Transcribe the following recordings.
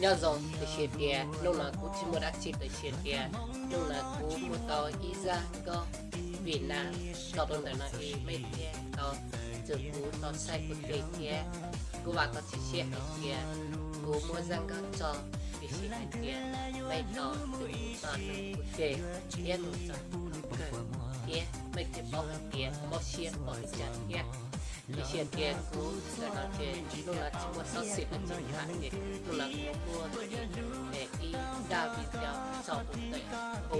Nyob zoo, tiam sis tias hnub no kuv tsis muaj dab tsi, tiam sis tias hnub no kuv muaj tau ib zaj nkauj Vim Nam tso rau ntawm no es mej thiaj tau txhawb kuv tau saib kuv tes thiab. Kuv vam tau txim siab hais tias kuv muaj zaj nkauj tso, tiam sis hais tias mej tau txhawb kuv tso tes thiab mus txog thaum kawg, thiab mej thiaj paub hais tias mob siab npaum li cas thiab. Tiam sis tias kuv ntawm no ces hnub no tsis muaj xov xwm dab tsi tham ces hnub no kuv muaj ib zaj video tso ntawm hu,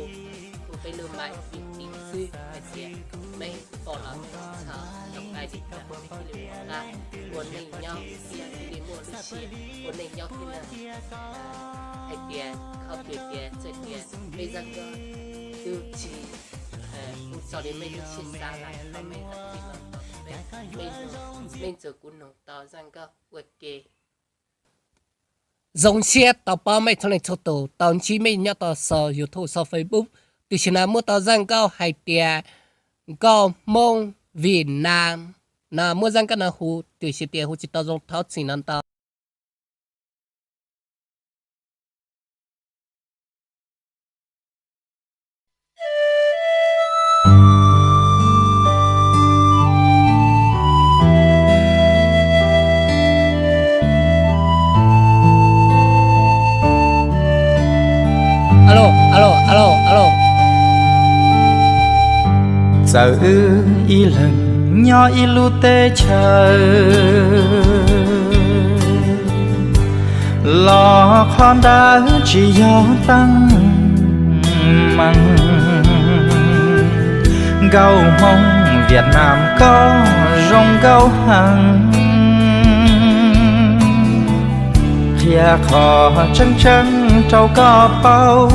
hu peb lub maim vim tim xwb hais tias mej pom los mej txhob nco qab li cas, mej cia li ua qab ua neej nyob thiab cia li muaj lub siab ua neej nyob thiab na. Hais tias qhov twg tias txawm tias peb zaj nkauj twb tsis hu txog li mej lub siab xav lawm, thov mej zam txim los thov mej, mej ntxuav kuv noog tau zaj nkauj ua ke. Zoo siab tau paub mej txhua leej txhua tus tau ntsib mej nyob tau saum YouTube saum Facebook. Tam sim no muaj tau zaj nkauj hais tias nkauj Hmoob Vim Nam no, muaj zaj nkauj no hu, tam sim tias hu tsis tau zoo, thov txim no ntau. Txawm wb ib leeg nyob ib lub teb chaws los qhov ntawd tsis yog teeb meem. Nkauj Hmoob Vietnam koj zoo nkauj heev, qhia qhov tseeb tseeb rau koj paub.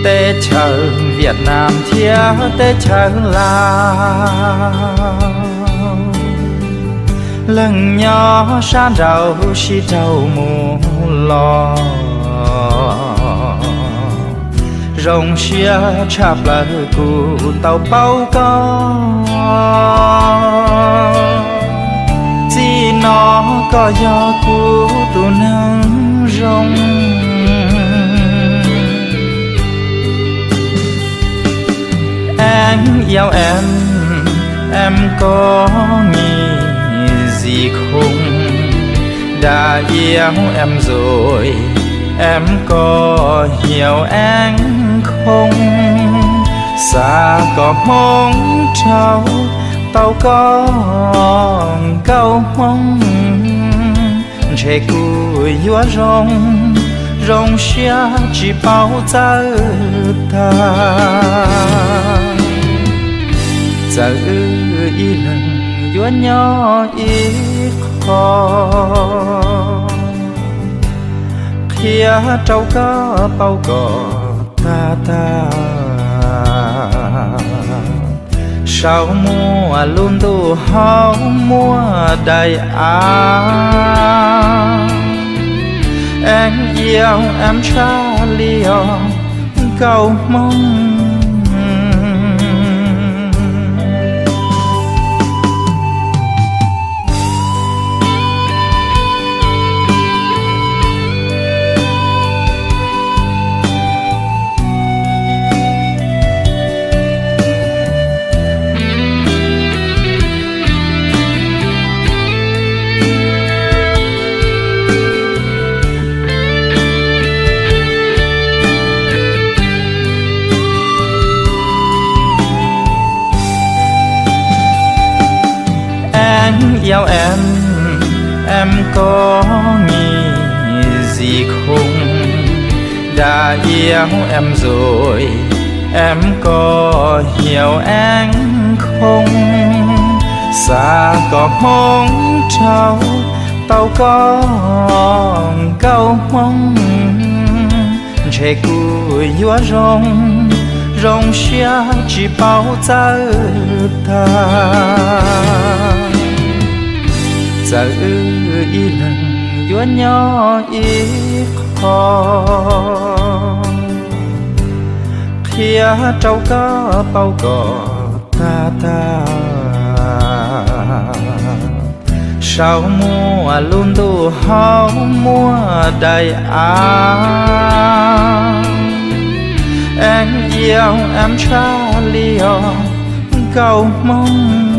Teb chaws Vietnam thiab teb chaws Laos, leej nyob sab nraud sib raug mus los, zoo siab tshaj plaws kuv tau paub koj. Txij no koj yog kuv tus neeg zoo. Em yêu em, em có nghĩ gì không? Đã yêu em rồi, em có hiểu anh không? Xa cỏ Hmoob rau tau koj nkauj Hmoob, ntshe kuv yuav zoo, zoo siab tsis paub txawj tag. Txawm wb ib leeg yuav nyob ib qho, qhia rau koj paub kom tag tag. Saum muaj lub ntuj hauv muaj daim av, em yêu em tshaj li os nkauj Hmoob. Anh yêu em, em có nghĩ gì không? Đã yêu em rồi, em có hiểu anh không? Xa cỏ Hmoob rau tau koj nkauj Hmoob, ntshe kuv yuav zoo, zoo siab tsis paub txawj tag. Txawm wb ib leeg yuav nyob ib qho, qhia rau koj paub kom tag tag. Rau muaj lub ntuj hauv muaj daim av, es yau av tshaj li os nkauj Hmoob.